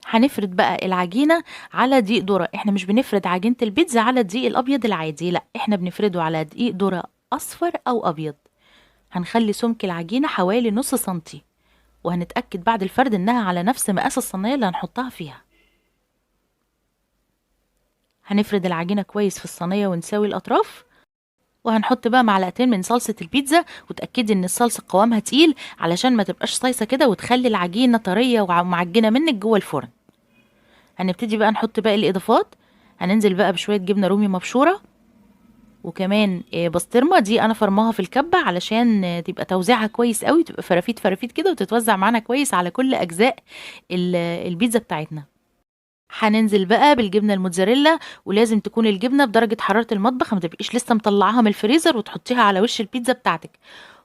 هنفرد بقى العجينة على دقيق ذرة. احنا مش بنفرد عجينة البيتزا على الدقيق الابيض العادي، لا احنا بنفرده على دقيق ذرة اصفر او ابيض. هنخلي سمك العجينة حوالي نص سنتي، وهنتأكد بعد الفرد انها على نفس مقاس الصينية اللي هنحطها فيها. هنفرد العجينة كويس في الصينية ونساوي الأطراف، وهنحط بقى معلقتين من صلصة البيتزا، وتأكدي ان الصلصة قوامها تقيل علشان ما تبقاش صيصة كده وتخلي العجينة طرية ومعجنة منك جوه الفرن. هنبتدي بقى نحط باقي الإضافات. هننزل بقى بشوية جبنة رومي مبشورة، وكمان بسطرمة دي أنا فرماها في الكبة علشان تبقى توزيعها كويس قوي، تبقى فرافيت فرافيت كده وتتوزع معانا كويس على كل أجزاء البيتزا بتاعتنا. هننزل بقى بالجبنة الموتزاريلا، ولازم تكون الجبنة بدرجة حرارة المطبخ، ما تبقيش لسه مطلعاها من الفريزر وتحطيها على وش البيتزا بتاعتك.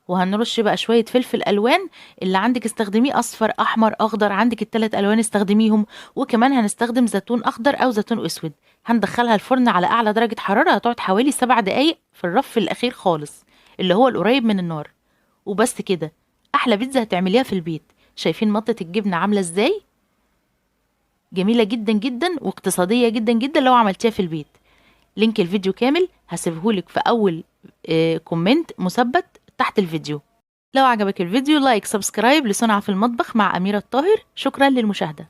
وهنرش بقى شوية فلفل ألوان اللي عندك استخدميه، أصفر أحمر أخضر، عندك التلات ألوان استخدميهم. وكمان هنستخدم زيتون أخضر أو زيتون أسود. هندخلها الفرن على أعلى درجة حرارة، هتقعد حوالي 7 دقايق في الرف الأخير خالص اللي هو القريب من النار. وبس كده أحلى بيتزا هتعمليها في البيت. شايفين مطة الجبنة عاملة إزاي؟ جميلة جدا جدا واقتصادية جدا جدا لو عملتيها في البيت. link الفيديو كامل هسيبهولك في أول comment مثبت تحت الفيديو. لو عجبك الفيديو like subscribe لصنع في المطبخ مع أميرة الطاهر. شكرا للمشاهدة.